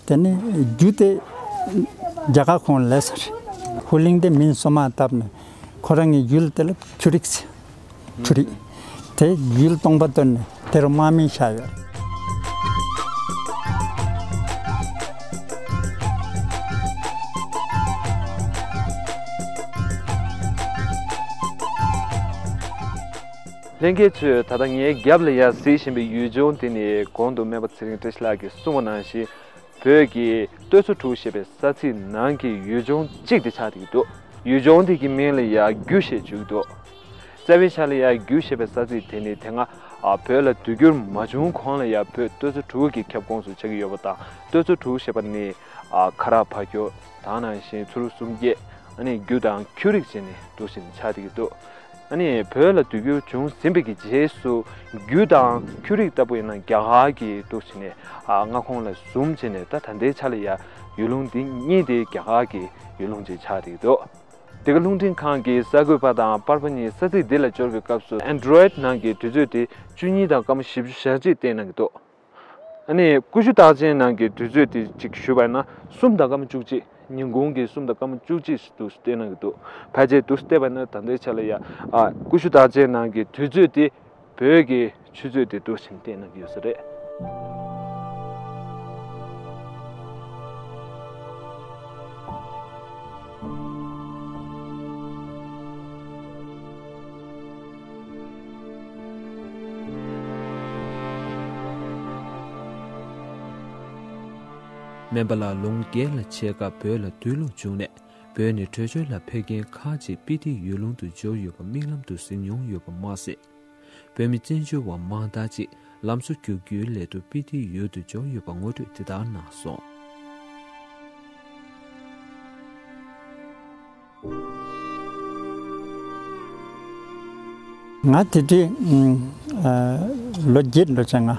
དེ་ནས་རྒྱུ་དེ་རྒྱ་གར་ཁོངས་ལ་སླེབས་ཚར། ཧུ་ལིང་དེ་མིང་སོ་མ་བཏབ་ནས་ཁོ་རང་གི་ཡུལ་དེ་ལ་ཁྱུ་རིགས་ཟེར། ཁྱུ་རིགས་དེ་ཡུལ་སྟོང་པ་བཏོན་ནས་དེ་རུ་དམག་མི་བཞག་ཡོད། ལྷན་རྒྱས་ཚོས་ད་ལྟ་ངའི་རྒྱབ་ལ་ཡར་གཟིགས་བཞིན་པའི་ཡུལ་ལྗོངས་དེ་ནི་གོང་དུ་སྨན་པ་ཚེ་རིང་བཀྲ་ཤིས་ལགས་ཀྱིས་གསུངས་པ་ནང་བཞིན་བོད་ཀྱི་སྟོད་མཚོ་གྲུ་ཞེས་པའི་ས་ཚིགས་ནང་གི་ཡུལ་ལྗོངས་གཅིག་དེ་ཆགས་ཀྱི་འདུག་ཡུལ་ལྗོངས་དེ་གི་མིང་ལ་ཡར་རྒྱུ་ཞེས་བརྗོད་ཀྱི་འདུག་རྩ་བའི་ཆ་ལ་ཡར་རྒྱུ་ཞེས་པའི་ས་ཚིགས་དེ་ནི་དེ་སྔ་ཨ་བོད་ལ་དུས་འགྱུར་མ་བྱུང་གོང་ལ་ཡར་བོད་སྟོད་མཚོ་གྲུ་གི་ཁྱབ་ཁོངས་སུ་ཆགས་ཀྱི་ཡོད་པ་དང་། སྟོད་མཚོ་གྲུ་ཞེས་པ་ནི་ཨ་ཁ་རག་བར་སྐོར་དེ་ནང་བཞིན་མཚོ་རུ་སུམ་བརྒྱད། ཨ་ནི་རྒྱུ་དང་ཁྱུ་རིགས་བྱས་ནས་འདུག་ཟེར་ནས་ཆགས་བསྡད་ཀྱི་འདུག་ཨ་ནི་བོད་ལ་དུས་འགྱུར་བྱུང་ཟིན་པའི་གི་རྗེས་སུ་རྒྱུ་དང་ཁྱུ་རིགས་ལྟ་བུ་ཡིན་ན་རྒྱ་གར་གྱི་འདུག་བྱས་ནས་ཨ་མངའ་ཁོངས་ལ་ཟུམ་བྱས་ནས། ད་ད་ལྟའི་ཆ་ལ་ཡ་ཡུལ་ལུང་འདི་གཉིས་དེ་རྒྱ་གར་གྱི་ཡུལ་ལུང་ཅིག་ཆགས་བསྡད་ཀྱི་འདུག་འདི་ག་རླུང་འཕྲིན་ཁང་གི་གསར་འགོད་པ་དང་པར་པ་གཉིས་ས་ཚིགས་འདི་ལ་འབྱོར་བའི་སྐབས་སུ་Android་ནང་གི་དུས་ཚོད་དེ་བཅུ་གཉིས་དང་སྐར་མ་བཞི་བཅུ་ཞེ་གཅིག་བསྟན་གནང་གི་འདུག་ཨ་ནི་ཀུ་ཤུ་རྟགས་ཅན་ནང་གི་དུས་ཚོད་དེ་གཅིག་ཞུས་པ་ཡིན་ན་གསུམ་དང་སྐར་མ་བཅུ་གཅིག་ཉིན་གུང་གི་གསུམ་དང་སྐར་མ་བཅུ་གཅིག་ཞིག་ཏུ་བསྟན་གནང་གི་འདུག་ཕལ་ཆེར་དུ་བལྟས་པ་ཡིན་ན་ད་ལྟའི་ཆ་ལ་ཡ་ཨ་ཀུ་ཤུ་རྟགས་ཅན་ནང་གི་དུས་ཚོད་དེ་བོད་ཀྱི་ཆུ་ཚོད་དེ་འདུག་བྱས་ནས་བསྟན་གནང་གི་ཡོད་ས་རེད། སྨན་པ་ལགས་ལོ་ངོ་བརྒྱད་ལ་ཕྱེད་ཀ་བོད་ལ་དུས་ལོག་བྱུང་ནས། བོད་ནས་བྲོས་བྱོལ་ལ་ཕེབས་མཁན་ཁག་ཅིག་སྤི་ཏི་ཡུལ་ལུང་དུ་འབྱོར་ཡོད་པ་མིག་ལམ་དུ་གཟིགས་མྱོང་ཡོད་པ་མ་ཟད། བོད་མི་བཙན་བྱོལ་བ་མང་དག་ཅིག་ལམ་བཟོ་རྒྱག་རྒྱུའི་སླད་དུ་སྤི་ཏི་ཡུལ་དུ་འབྱོར་ཡོད་པ་ངོ་སྤྲོད་འདི་ལྟར་གནང་སོང་། ང་དེ་དུས་ཨ་ལོ་བརྒྱད་འགྲོ་ཆ་ང་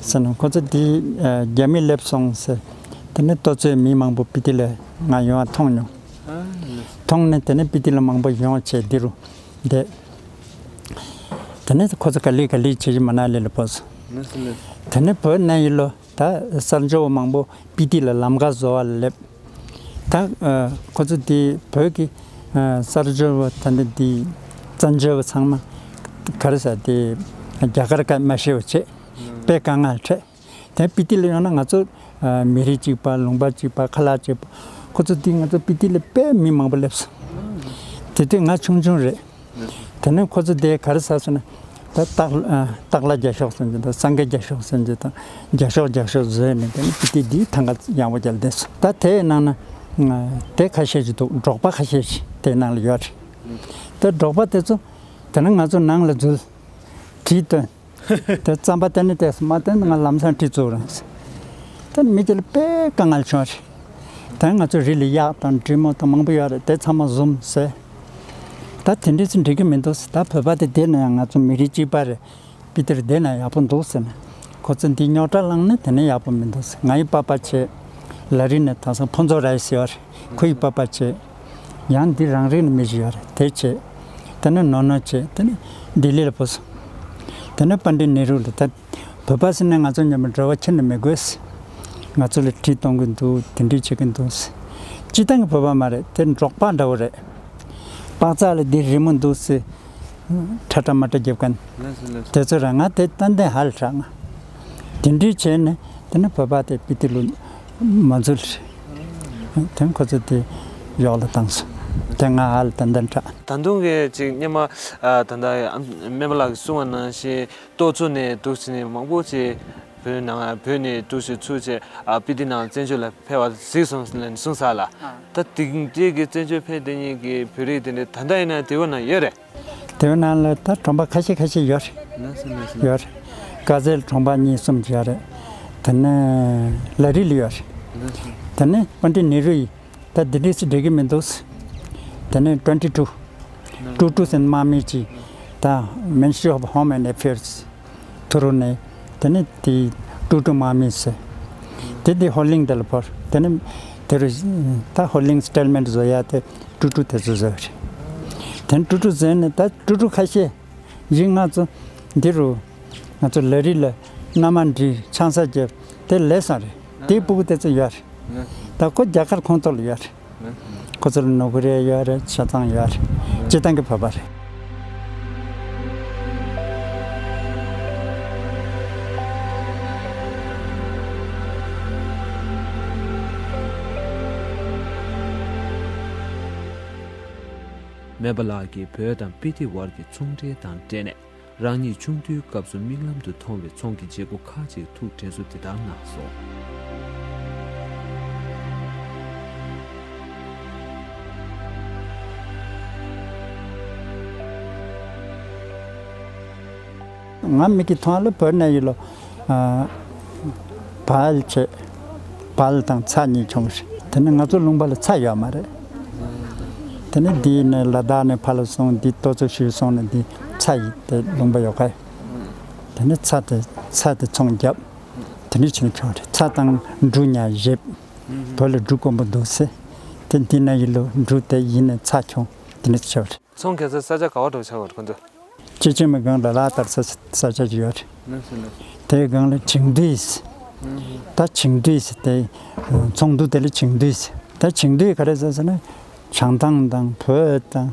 ཟེར་ན། ཁོ་ཚོ་དེ་ཨ་རྒྱ་མི་སླེབས་སོང་ཟེར། དེ་ནས་ལྟོ་ཚོད་མི་མང་པོ་སྤི་ཏི་ལ་ང་ཡོང་བ་མཐོང་མྱོང་། མཐོང་ནས་དེ་ནས་སྤི་ཏི་ལ་མང་པོ་ཡོང་བྱས་འདི་རུ་བསྡད། དེ་ནས་ཁོ་ཚོ་ག་ལེ་ག་ལེ་བྱེད་ཀྱི་མ་ན་ལི་ལ་བུད་སོང་། དེ་ནས་བུད་ནས་ཡིན་ལོ། ད་གསར་འབྱོར་བ་མང་པོ་སྤི་ཏི་ལ་ལམ་ཁ་བཟོ་བ་ལ་སླེབས། ད་ཨ་ཁོ་ཚོ་དེ་བོད་ཀྱི་ཨ་གསར་འབྱོར་བ་ད་ནི་དེ་བཙན་བྱོལ་བ་ཚང་མ་ག་རེ་ཟེར་དེ་རྒྱ་གར་སྐད་མ་ཤེས་པ་བྱས། དཔེ་དཀའ་ངལ་འཕྲད། དེ་སྤི་ཏི་ལ་ཡོང་ན་ང་ཚོ་ཨ་མི་རིགས་གཅིག་པ། ལུང་པ་གཅིག་པ། ཁ་ལག་གཅིག་པ། ཁོ་ཚོ་དེ་ང་ཚོ་སྤི་ཏི་ལ་དཔེ་མི་མང་པོ་སླེབས་སོང་། དེ་དུས་ང་ཆུང་ཆུང་རེད། དེ་ནས་ཁོ་ཚོ་དེ་ག་རེ་ཟེར་སོང་ན། ད་སྟག་ཨ་སྟག་ལྷ་རྒྱ་ཤོག་ཟེར་གྱི་དང་། སེང་གེ་རྒྱ་ཤོག་ཟེར་གྱི་དང་། རྒྱ་ཤོག་རྒྱ་ཤོག་བཟོས་ནས་དེ་ནས་སྤི་ཏི་འདི་ཐང་ག་ཡངས་པོ་རྒྱལ་བསྡད་སོང་། ད་དེའི་ནང་ན་ཨ་དེ་ཁ་ཤས་ཅིག་འདུག་འབྲོག་པ་ཁ་ཤས་ཤིག་དེའི་ནང་ལ་ཡོད་རེད། ད་འབྲོག་པ་དེ་ཚོ་དེ་ནས་ང་ཚོ་ནང་ལ་འཛུལ། གྲི་བཏོན། དེ་རྩམ་པ་བསྟན་ནས་བལྟས་སོང་། མ་བསྟན་ན་ང་ལམ་སང་གྲི་བཙུགས་རང་། ད་མི་དེ་ལ་དཔེ་དཀའ་ངལ་བྱུང་རེད། ད་ང་ཚོ་རི་ལ་གཡག་དང་འབྲི་མོ་དང་མང་པོ་ཡོད་རེད། དེ་ཚང་མ་བཟུང་ཟེར། ད་དེ་འདྲས་སུ་འགྲིག་གི་མི་འདུག་ཟེར། ད་བོད་པ་དེ་བསྡད་ན་ཡང་ང་ཚོ་མི་རིགས་གཅིག་པ་རེད། སྤི་ཏིར་བསྡད་ན་ཡག་པོ་འདུག་ཟེར་ནས། ཁོ་ཚོ་འདི་རྙོག་དྲ་བསླངས་ནས་དེ་ནས་ཡག་པོ་མི་འདུག་ཟེར། ང་ཡི་པ་ཕ་བྱས། ལ་རི་ནས་ད་སང་ཕུན་ཚོགས་ར་ཡི་ཟེར་བ་རེད། ཁོ་ཡི་པ་ཕ་བྱས། ཡང་འདི་རང་རིགས་ནས་མི་ཞིག་ཡོད་རེད། དེ་བྱས། དེ་ནས་ནོར་ནོར་བྱས། དེ་ནས་ལྡི་ལི་ལ་བུད་སོང་། དེ་ནས་པཎྜི་ཏ་ནེ་རུ་ལ། ད་བོད་པ་ཟེར་ནས་ང་ཚོ་མཉམ་པོ་འབྲེལ་བ་ཁྱོན་ནས་མི་དགོས། ང་ཚོ་ལ་གྲི་གཏོང་གི་འདུག་དེ་འདྲས་བྱེད་ཀྱི་འདུག་སྤྱིར་བཏང་གི་བོད་པ་མ་རེད། དེ་འབྲོག་པ་འདྲ་བོ་རེད། པགས་ཚག་ལ་འདི་རི་མོ་འདུག་ཟེར། ཁྲ་ཁྲ་མ་ཁྲ་རྒྱབ་མཁན། ལགས་སོ་ལགས་སོ། དེ་ཚོ་རང་ང་དེ་ཏན་ཏན་ཧ་ལས་དྲག་ང་། དེ་འདྲས་བྱས་ནས་དེ་ནས་བོད་པ་དེ་སྤི་ཏི་ལ་མ་འཛུལ། དེ་ཁོ་ཚོ་དེ་གཡོག་ལ་བཏང་སོང་། དེ་ང་ཧ་ལས་ཏན་ཏན་དྲག་ད་དུང་གི་ཅིག་སྔོན་མ་ཨ་ད་ལྟ་སྨན་པ་ལགས་ཀྱིས་གསུངས་པ་ནང་བཞིན་ལྟོ་ཚོ་ནས་འདུག་ཟེར་ནས་མང་པོ་ཅིག་བོད་ནང་བོད་ནས་འདུག་ཟེར་ཚུར་བྱས་ཨ་སྤི་ཏི་ནང་བཙན་བྱོལ་ལ་ཕེབས་པ་གཟིགས་སོང་ཟེར་ནས་གསུངས་ས་ལ། ད་དེང་དུས་ཀྱི་བཙན་བྱོལ་ཕེབས་དེ་ཉིད་ཀྱི་བོད་རིགས་དེ་འདྲ་ད་ལྟ་ཡིན་ན་དེ་བོད་ནང་ཡོད་རེད། དེ་བོད་ནང་ལ་ད་གྲོང་པ་ཁ་ཤས་ཁ་ཤས་ཡོད་རེད། ལགས་སོ་ལགས་སོ། ཡོད་རེད། དཀར་ཟལ་གྲོང་པ་གཉིས་གསུམ་ཡོད་རེད། དེ་ནས་ལ་རི་ལ་ཡོད་རེད། ལགས་སོ། དེ་ནས་པཎྜི་ཏ་ནེ་རུ་ཡི་ད་འདི་འདྲས་སུ་འགྲིག་གི་མི་འདུག་དེ་ནས་ཊུ་ཝེན་ཊི་ཊུ། ལགས། ཊུ་ཊུ་ཟེར་དམག་མི་ཅིག་ད་Ministry of Home and Affairs ཐུ་རུ་ནས། དེ་ནས་དེ་ཊུ་ཊུ་དམག་མི་ཟེར། དེ་དེ་ཧོ་ལིང་དེ་ལ་བོར། དེ་ནས་དེ་རུ་ད་ཧོ་ལིང་སི་ཊེལ་མེན་བཟོ་ཡ་དེ་ཊུ་ཊུ་དེ་ཚོ་བཟོས་རེད། དེ་ནས་ཊུ་ཊུ་བཟོས་ནས་ད་ཊུ་ཊུ་ཁ་ཤས་ཡིན། ང་ཚོ་འདི་རུ་ང་ཚོ་ལ་རི་ལ་མནའ་མ་འདྲི་ཆང་ས་རྒྱབ་དེ་ལས་སང་རེད། དེའི་སྤུ་གུ་དེ་ཚོ་ཡོད་རེད། ད་ཁོ་རྒྱ་གར་ཁོངས་གཏོགས་ལ་ཡོད་རེད། ཁོ་ཚོ་ལ་ནོར་བུ་རེ་ཡོད་རེད། ཆ་ཚང་ཡོད་རེད། སྤྱིར་བཏང་གི་བོད་པ་རེད། སྨན་པ་ལགས་ཀྱིས་བོད་དང་སྤི་ཏི་བར་གྱི་ཚོང་འབྲེལ་དང་འབྲེལ་ནས། རང་ཉིད་ཆུང་དུས་སྐབས་སུ་མིག་ལམ་དུ་མཐོང་བའི་ཚོང་གི་བྱེད་སྒོ་ཁག་ཅིག་ཐུགས་དྲན་གསོ་དེ་ལྟར་གནང་སོང་། ང་མིག་གིས་མཐོང་ལ་བོད་ནས་ཡིན་ལོ། ཨ། བལ་བྱས། བལ་དང་ཚྭ་གཉིས་བྱུང་ཞིང་། དེ་ནས་ང་ཚོ་ལུང་པ་ལ་ཚྭ་ཡོད་མ་རེད། དེ་ནས་འདི་ནས་ལ་དྭགས་ནས་ཕར་ལ་སོང་། འདི་ལྟོ་ཚོ་ཞུས་སོང་ནས་འདི་ཚྭ་ཡི་དེ་ལུང་པ་ཡོད་ཁ། དེ་ནས་ཚྭ་དེ་ཚྭ་དེ་ཚོང་བརྒྱབ། དེ་ནས་ཕྱིན་བྱུང་རེད། ཚྭ་དང་འབྲུ་ཉག་བཞེས། བོད་ལ་འབྲུ་དཀོན་པོ་འདུག་ཟེར། དེ་འདི་ན་ཡིན་ལོ། འབྲུ་དེ་ཡིན་ནས་ཚྭ་བྱུང་། དེ་ནས་ཕྱིན་བྱུང་རེད། ཚོང་ཁ་སང་ས་ཆ་ག་བ་འགྲོ་ཆགས་པར་ཁོ་ཚོ། སྤྱི་ཆིངས་མི་སྒང་ལ་ལ་དར་ས་ས་ཆ་ཅིག་ཡོད་རེད། དེའི་སྒང་ལ་བྱིང་དུས། ད་བྱིང་དུས་དེ་ཚོང་དུ་དེ་ལ་བྱིང་དུས། ད་བྱིང་དུས་ག་རེ་ཟེར་ཟེར་ན། བྱང་ཐང་དང་བོད་དང་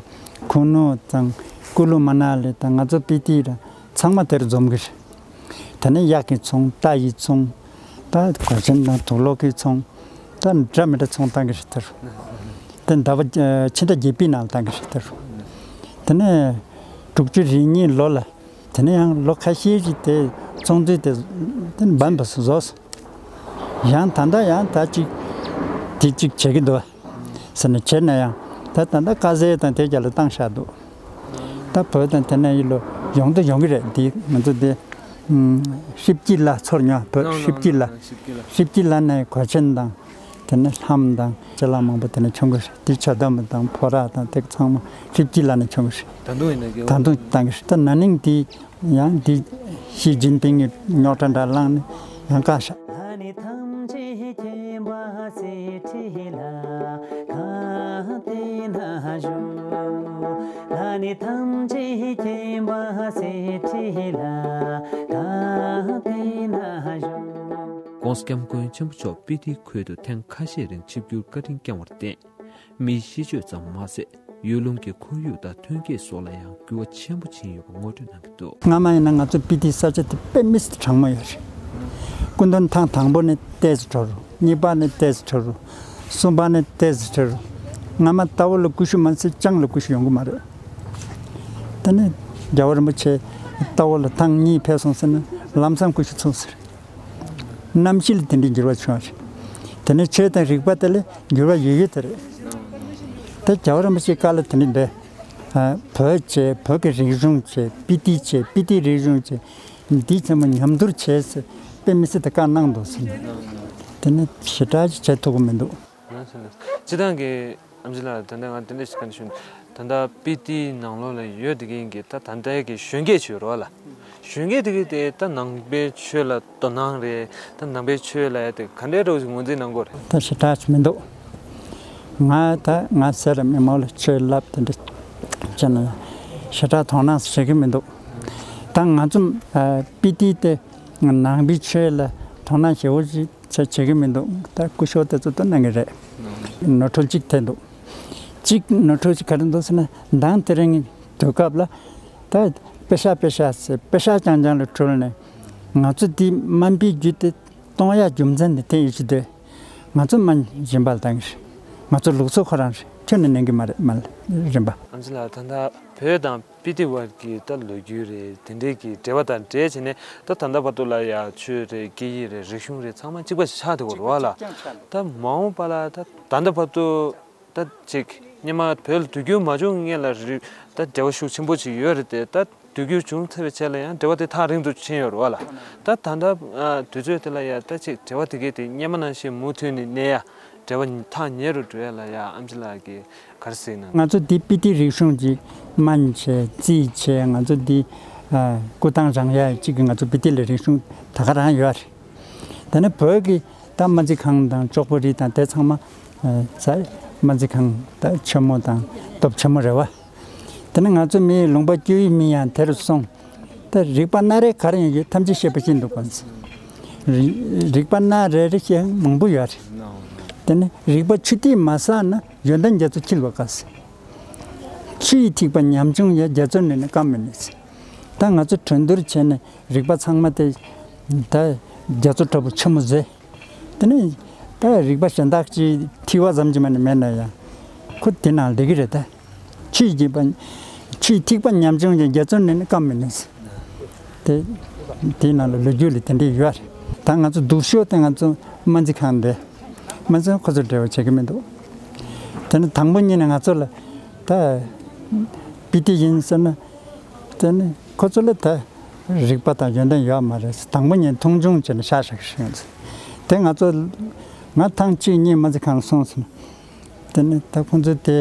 ཁུ་ནུ་དང་ཀུ་ལུ་མ་ན་ལི་དང་ང་ཚོ་སྤི་ཏི་ར་ཚང་མ་དེར་འཛོམས་གི་རེད། དེ་ནས་གཡག་གི་ཚོང་། རྟ་ཡི་ཚོང་། ད་གོས་ཆེན་དང་དུག་ལོག་གི་ཚོང་། ད་འདྲ་མི་འདྲ་ཚོང་བཏང་གི་རེད་དེ་རུ། དེ་ཟླ་བ་ཕྱི་ཟླ་བརྒྱད་པའི་ནང་བཏང་གི་རེད་དེ་རུ། དེ་ནས་དྲུག་ཅུ་རེ་གཉིས་ལོ་ལ། དེ་ནས་ཡང་ལོ་ཁ་ཤས་ཅིག་དེ་ཚོང་རྫས་དེ་དེ་འབམ་པ་བཟོས། ཡང་ད་ལྟ་ཡང་ད་ཅིག་དེ་ཅིག་བྱེད་ཀྱི་འདུག་ཟེར་ནས་བྱས་ན་ཡང་ད་ད་ལྟ་དཀའ་ཟས་དང་དེ་རྒྱ་ལ་བཏང་བཞག་འདུག་ད་བོད་དང་དེ་ནས་ཡིན་ལོ། ཡོང་དུ་ཡོང་གི་རེད། འདི་ང་ཚོ་འདི་ཧྲིབ་ཀྱི་ལ་ཚོར་མྱོང་བོད་ཧྲིབ་ཀྱི་ལ། ཧྲིབ་ཀྱི་ལ་ནས་གོས་ཆེན་དང་དེ་ནས་ལྷམ་དང་ཅ་ལག་མང་པོ་དེ་ནས་བྱུང་གི་རེད། འདི་ཇ་དམ་དང་ཕོ་ར་དང་དེ་ཚང་མ་ཧྲིབ་ཀྱི་ལ་ནས་བྱུང་གི་རེད། ད་དུང་ཡིན་ན་ད་དུང་བཏང་གི་རེད། ད་ན་ནིང་འདི་ཡང་འདི་ཞི་ཅིན་ཕིང་གི་རྙོག་དྲ་འདྲ་བསླངས་ནས་ཡང་བཀག་བཞག་ལྷ་ནི་ཐམས་ཅད་མཁྱེན་པ་སྲིད་ཁྲི་ལ་གང་བསྟེན་ན་བཞུགས། ལྷ་ནི་ཐམས་ཅད་མཁྱེན་པ་སྲིད་ཁྲི་ལ་གང་བསྟེན་ན་བཞུགས། ༸གོང་ས་༸སྐྱབས་མགོན་ཆེན་པོ་མཆོག་སྤི་ཏི་ཁུལ་དུ་ཐེངས་ཁ་ཤས་རིང་ཆིབས་བསྒྱུར་བཀའ་དྲིན་བསྐྱངས་པར་བརྟེན། མིའི་གཤིས་སྤྱོད་ཙམ་མ་ཟད། ཡུལ་ལུང་གི་ཁོར་ཡུག་དང་ཐོན་སྐྱེད་སོགས་ལ་ཡང་འགྱུར་བ་ཆེན་པོ་ཕྱིན་ཡོད་པ་ངོ་སྤྲོད་གནང་གི་འདུག་སྔ་མ་ཡིན་ན་ང་ཚོ་སྤི་ཏིའི་ས་ཆ་དེ་དཔེ་མི་སྲིད་གྲང་མོ་ཡོད་རེད། སྐུ་མདུན་ཐེངས་དང་པོ་ནས་ཏོག་ཙམ་དྲོ་རུ། གཉིས་པ་ནས་ཏོག་ཙམ་དྲོ་རུ། གསུམ་པ་ནས་ཏོག་ཙམ་དྲོ་རུ། སྔ་མ་རྟ་བོ་ལ་ཀུ་ཤུ་མ་ཟད་སྤྱང་ལ་ཀུ་ཤུ་ཡོང་གི་མ་རེད། དེ་ནས་རྒྱལ་བ་རིན་པོ་ཆེ་རྟ་བོ་ལ་ཐེངས་གཉིས་ཕེབས་སོང་ཟེར་ན་ལམ་སང་ཀུ་ཤུ་ཚུགས་ཟེར། གནམ་གཤིས་ལ་དེ་འདྲའི་འགྱུར་བ་བྱུང་བ་རེད། དེ་ནས་ཆོས་དང་རིག་པ་དེ་ལ་འགྱུར་བ་ཡོད་ཡོད་དེ་རེད། ད་རྒྱལ་བ་རིན་པོ་ཆེའི་བཀའ་ལ་དེ་འདྲ་འདས། ཨ། བོད་བྱས། བོད་ཀྱི་རིག་གཞུང་བྱས། སྤི་ཏི་བྱས། སྤི་ཏིའི་རིག་གཞུང་བྱས། འདི་ཚང་མ་མཉམ་དུ་བྱས་ཟེར་དཔེ་མི་སྲིད་དེ་བཀའ་གནང་འདུག་ཟེར་ནས། དེ་ནས་ཞེ་དྲག་ཅིག་བྱེད་ཐུབ་ཀྱི་མི་འདུག་སྤྱིར་བཏང་གི་ཨེམ་ཆི་ལགས། ད་ལྟ་ང་དེ་འདྲ་ཞིག་ག་འདྲ་ཞུ། ད་ལྟ་སྤི་ཏིའི་ནང་ལོགས་ལ་ཡོད་བསྡད་མཁན་གྱི་ད་ད་ལྟའི་གི་གཞོན་སྐྱེས་ཚོ་རེད་བ་ལ། གཞོན་སྐྱེས་དེ་གི་དེ་ད་ནང་པའི་ཆོས་ལ་དོ་སྣང་རེད། ད་ནང་པའི་ཆོས་ལ་ཡ་དེ་ག་འདྲའི་འདྲ་བོ་ཞིག་ངོས་འཛིན་གནང་གི་ཡོད་རེད། ད་ཞེ་དྲག་ཅིག་མི་འདུག་ང་ད་ང་ཟེར་མི་མང་ལ་ཆོས་བསླབ་དེ་འདྲ་བྱས་ན་ཞེ་དྲག་དོ་སྣང་བྱེད་ཀྱི་མི་འདུག་ད་ང་ཚོ་ཨ་སྤི་ཏི་དེ་ནང་པའི་ཆོས་ལ་དོ་སྣང་ཞེ་པོ་ཅིག་ཆ་བྱེད་ཀྱི་མི་འདུག་ད་སྐུ་ཞབས་དེ་ཚོ་ད་གནང་གི་རེད། ནོར་འཁྲུལ་གཅིག་ཐེབས་འདུག་གཅིག་ནོར་འཁྲུལ་གཅིག་ག་རེ་འདུག་ཟེར་ན། མདང་དེ་རིང་གི་དུས་སྐབས་ལ་ད་པེ་ཤག་པེ་ཤག་ཟེར། པེ་ཤག་རྐྱང་རྐྱང་ལ་འཁྲུལ་ནས་ང་ཚོ་འདི་དམའ་འབེབས་རྒྱུ་དེ་གཏོང་ཡག་རྒྱུ་མཚན་དེ་དེ་ཡོད་ཀྱི་འདུག་ང་ཚོ་དམའ་གཞན་པ་ལ་བཏང་གི་རེད། ང་ཚོ་ལུགས་སྲོལ་ཁོ་རང་རེད། ཁྱོན་ནས་ནན་གྱི་མ་རེད། མ་རེད་རིམ་པ། ཨེམ་ཆི་ལགས། ད་ལྟ་བོད་དང་སྤི་ཏི་བར་གྱི་ད་ལོ་རྒྱུས་རེད། དེ་འདྲས་ཀྱི་འབྲེལ་བ་དང་འབྲེལ་བྱས་ནས་ད་ད་ལྟ་བར་དུ་ལ་ཡ་ཆོས་རེད། སྐད་ཡིག་རེད། རིག་གཞུང་རེད། ཚང་མ་གཅིག་པ་ཞིག་ཆགས་བསྡད་ཡོད་རེད་བ་ལ། ད་མ་འོངས་པ་ལ་ད་ད་ལྟ་བར་དུ་ད་ཅིག་སྔོན་མ་བོད་ལ་དུས་འགྱུར་མ་བྱུང་སྔོན་ལ་རི་ད་འབྲེལ་བ་ཤུགས་ཆེན་པོ་ཅིག་ཡོད་རེད་དེ། ད་དུས་འགྱུར་བྱུང་ཚར་བའི་རྗེས་ལ་ཡང་འབྲེལ་བ་དེ་ཐག་རིང་དུ་ཕྱིན་ཡོད་རེད་བ་ལ། ད་ད་ལྟ་ཨ་དུས་ཚོད་དེ་ལ་ཡ་ད་ཅིག་འབྲེལ་བ་དེ་གས་དེ་སྔོན་མ་ནང་བཞིན་མུ་མཐུད་ནས་གནས་ཡ། འབྲེལ་བ་ཐག་ཉེ་རུ་འགྲོ་ཡ་ལ་ཡ་ཨེམ་ཆི་ལགས་ཀྱིས་ག་རེ་གཟིགས་ན། ང་ཚོ་འདི་སྤི་ཏི་རིག་གཞུང་གི་སྨན་བྱས། རྩིས་བྱས། ང་ཚོ་འདི་ཨ་སྐུ་ཐང་རང་ཡ་གཅིག་གི་ང་ཚོ་སྤི་ཏི་ལ་རིག་གཞུང་ད་ག་རང་ཡོད་རེད། དེ་ནས་བོད་ཀྱི་ད་སྨན་རྩིས་ཁང་དང་ཅོག་པོ་རི་དང་དེ་ཚང་མ་ཨ་ས་སྨན་རྩིས་ཁང་ད་ཆེན་མོ་དང་སྟོབས་ཆེན་མོ་རེད་བ། དེ་ནས་ང་ཚོ་མིའི་ལུང་པ་སྐྱོ་བའི་མི་ཡང་དེ་རུ་སོང་། ད་རིག་པ་སྣ་རེ་ག་རེ་ཡང་ཡོད། ཐམས་ཅད་ཤེས་པ་ཅན་འདུག་པ། རིག་རིག་པ་སྣ་རེ་རེ་ཞིག་མང་པོ་ཡོད་རེད། དེ་ནས་རིག་པ་ཆུ་ཐིགས་མ་བསགས་ན་ཡོན་ཏན་རྒྱ་མཚོ་འཁྱིལ་བ་དཀའ་ཟེར། ཆུ་ཡི་ཐིགས་པ་ཉམ་ཆུང་ཡང་། རྒྱ་མཚོ་ནི་ནི་སྐམ་མི་ནུས་ཟེར། ད་ང་ཚོ་གྲོས་བསྡུར་བྱས་ནས་རིག་པ་ཚང་མ་དེ་ད་རྒྱ་མཚོ་འདྲ་པོ་ཆེན་མོ་བཟོས། དེ་ནས་ད་རིག་པ་གཞན་དག་ཅིག་ཐིགས་པ་ཙམ་གྱིས་མ་ནི་མེད་ན་ཡང་ཁོ་དེ་ནང་བསྡད་ཀྱི་རེད་ད། ཆུ་ཡི་ཐིགས་པ་ཆུ་ཡི་ཐིགས་པ་ཉམ་ཆུང་ཡང་། རྒྱ་མཚོ་ནི་ནི་སྐམ་མི་ནུས། དེ་དེའི་ནང་ལ་ལོ་རྒྱུས་ལ་དེ་འདྲས་ཡོད་རེད། ད་ང་ཚོ་སྡུག་ཤོས་དེ་ང་ཚོ་སྨན་རྩིས་ཁང་འདི། སྨན་རྩིས་ཁང་ཁོ་ཚོ་འབྲེལ་བ་བྱེད་ཀྱི་མི་འདུག་དེ་ནི་དང་པོ་ཉིད་ནས་ང་ཚོ་ལ་ད་པི་ཏི་ཡིན་ཟེར་ན། དེ་ནི་ཁོ་ཚོ་ལ་ད་རིག་པ་དང་ཡོན་ཏན་ཡོད་མ་རེད། དང་པོ་ཉིད་མཐོང་ཆུང་བྱས་ནས་ཤག་ཤག་ཤིག་ཡོང་ཚེ། དེ་ང་ཚོ་ང་ཐེངས་གཅིག་གཉིས་སྨན་རྩིས་ཁང་ལ་སོང་ཟེར་ན། དེ་ནི་ད་ཁོང་ཚོས་དེ་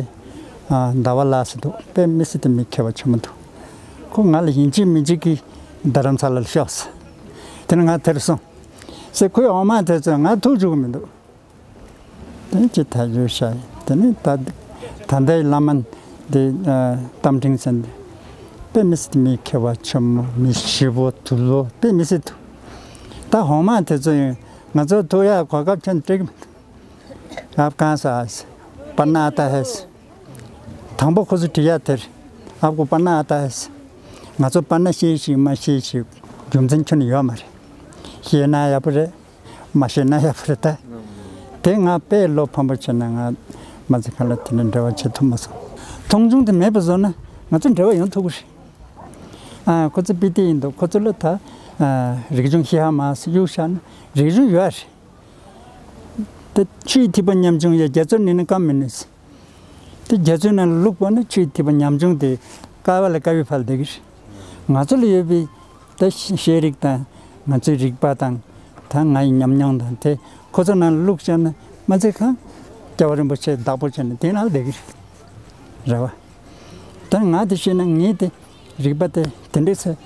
ཟླ་བ་ལགས་ཟེར་འདུག་དཔེ་མི་སྲིད་དེ་མི་མཁས་པ་ཆེན་པོ་འདུག་ཁོ་ང་ལ་ཡིན་གཅིག་མིན་གཅིག་གིས་རྡ་རམ་ས་ལ་ལ་ཤོག་ཟེར། དེ་ནི་ང་དེར་སོང་ཟེར། ཁོའི་འོ་མ་དེ་ཚོས་ང་ཐུག་བཅུག་གི་མི་འདུག་དེ་ནི་ཅི་ཐག་ཆོད་ཤག་དེ་ནི་ད་ད་ལྟའི་བླ་སྨན་འདི་རྟ་མགྲིན་ཟེར་འདི་དཔེ་མི་སྲིད་དེ་མི་མཁས་པ་ཆེན་པོ། མི་ཞིབ་པོ་དུལ་བོ་དཔེ་མི་སྲིད་འདུག་ད་འོ་མ་དེ་ཚོ་ཡང་ང་ཚོ་ཐུག་ཡག་གོ་སྐབས་ཁྱོན་སྤྲད་ཀྱི་མི་འདུག་ཨབ་གང་ས་ཨ་ཟེར། པ་ན་ཨ་ཏ་ཧེ་ཟེར། དང་པོ་ཁོ་ཚོ་དྲི་ཡག་དེར། ཨབ་གོ་པ་ན་ཨ་ཏ་ཧེ་ཟེར། ང་ཚོ་པ་ན་ཤེས་ཤིག་མ་ཤེས་ཤིག་རྒྱུ་མཚན་ཁྱོན་ནས་ཡོད་མ་རེད། ཤེས་ན་ཡག་པོ་རེད། མ་ཤེས་ན་ཡག་པོ་རེད་ད། དེ་ང་དཔེ་བློ་ཕམ་པོ་བྱས་ན་ང་སྨན་རྩིས་ཁང་ལ་དེ་ནས་འབྲེལ་བ་བྱེད་ཐུབ་མ་སོང་། མཐོང་ཆུང་དེ་མེད་པ་བཟོ་ན་ང་ཚོ་འབྲེལ་བ་ཡོང་ཐུབ་ཀྱི་རེད། ཨ་ཁོ་ཚོ་པི་ཏི་ཡིན་འདུག་ཁོ་ཚོ་ལ་ད་ཨ་རིག་གཞུང་ཤེས་ཡག་མ་ཟེར་གཡུག་བཞག་ན་རིག་གཞུང་ཡོད་རེད། དེ་ཆུ་ཡི་ཐིགས་པ་ཉམ་ཆུང་ཡང། རྒྱ་མཚོའི་ནང་ན་སྐམ་མི་ནུས། དེ་རྒྱ་མཚོའི་ནང་ལ་བླུགས་པ་ན་ཆུ་ཡི་ཐིགས་པ་ཉམ་ཆུང་དེ་དཀའ་བ་ལ་དཀའ་བའི་ཕར་བསྡད་ཀྱི་རེད། ང་ཚོ་ལ་ཡོད་པའི་ད་ཤེས་རིག་དང་ང་ཚོའི་རིག་པ་དང་ད་ང་ཡི་ཉམས་མྱོང་དང་དེ་ཁོ་ཚོ་ནང་ལ་བླུགས་བྱས་ན་སྨན་རྩིས་ཁང་རྒྱལ་བ་རིན་པོ་ཆེ་བདག་པོ་བྱས་ནས་དེ་ནང་ལ་བསྡད་ཀྱི་རེད། རེད་བ། ད་ང་དེ་ཤེས་ན་ངས་དེ་རིག་པ་དེ་དེ་འདྲའི་ཚེ་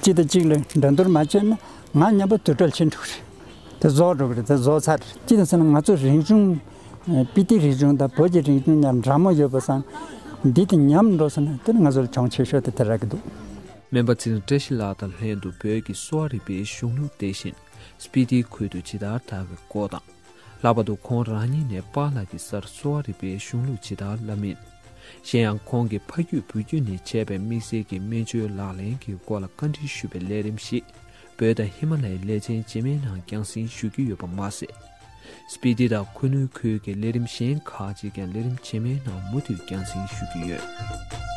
གཅིག་དང་གཅིག་ལ་འགྲན་བསྡུར་མ་བྱས་ན་ང་མཉམ་པོ་དུར་ཁྲོད་ཕྱིན་འགྲོ་གི་རེད། དེ་རྫོགས་འགྲོ་གི་རེད། དེ་རྫོགས་ཚར་རེད། ཅི་ལྟར་ཟེར་ན་ང་ཚོ་རིག་གཞུང་། ཨ་པི་ཏི་རིག་གཞུང་དང་བོད་ཀྱི་རིག་གཞུང་མཉམ་འདྲ་མོ་ཡོད་པ་སང་། འདི་དེ་ཉམས་འགྲོ་སོང་ན་དེ་ནི་ང་ཚོ་ལ་གྱོང་ཆེ་ཤོས་དེ་དེ་རག་གི་འདུག་སྨན་པ་ཚེ་རིང་བཀྲ་ཤིས་ལགས་དང་ལྷན་དུ་བོད་ཀྱི་གསོ་བ་རིག་པའི་གཞུང་ལུགས་དེ་བཞིན་སྤི་ཏིའི་ཁུལ་དུ་ཇི་ལྟར་དར་བའི་སྐོར་དང་། ལྷག་པར་དུ་ཁོང་རང་ཉིད་ནས་པཱ་ལགས་ཀྱི་སར་གསོ་བ་རིག་པའི་གཞུང་ལུགས་ཇི་ལྟར་བསླབས་མིན། གཞན་ཡང་ཁོང་གིས་ཕ་རྒྱུད་བུ་རྒྱུད་ནས་བྱས་པའི་དམིགས་བསལ་གྱི་སྨན་བཅོས་ལག་ལེན་གྱི་སྐོར་ལ་བཀའ་འདྲི་ཞུས་པའི་ལས་རིམ་ཞིག་བོད་དང་ཧི་མ་ལ་ཡའི་ལེ་ཚན་རྗེས་མའི་ནང་རྒྱང་སྲིང་ཞུ་རྒྱུ་ཡོད་པ་མ་ཟད། སྤི་ཏི་དང་ཁུ་ནུ་ཁུལ་གྱི་ལས་རིམ་གཞན་ཁག་ཅིག་ཀྱང་ལས་རིམ་རྗེས་མའི་ནང་མུ་མཐུད་རྒྱང་སྲིང་ཞུ་རྒྱུ་ཡོད།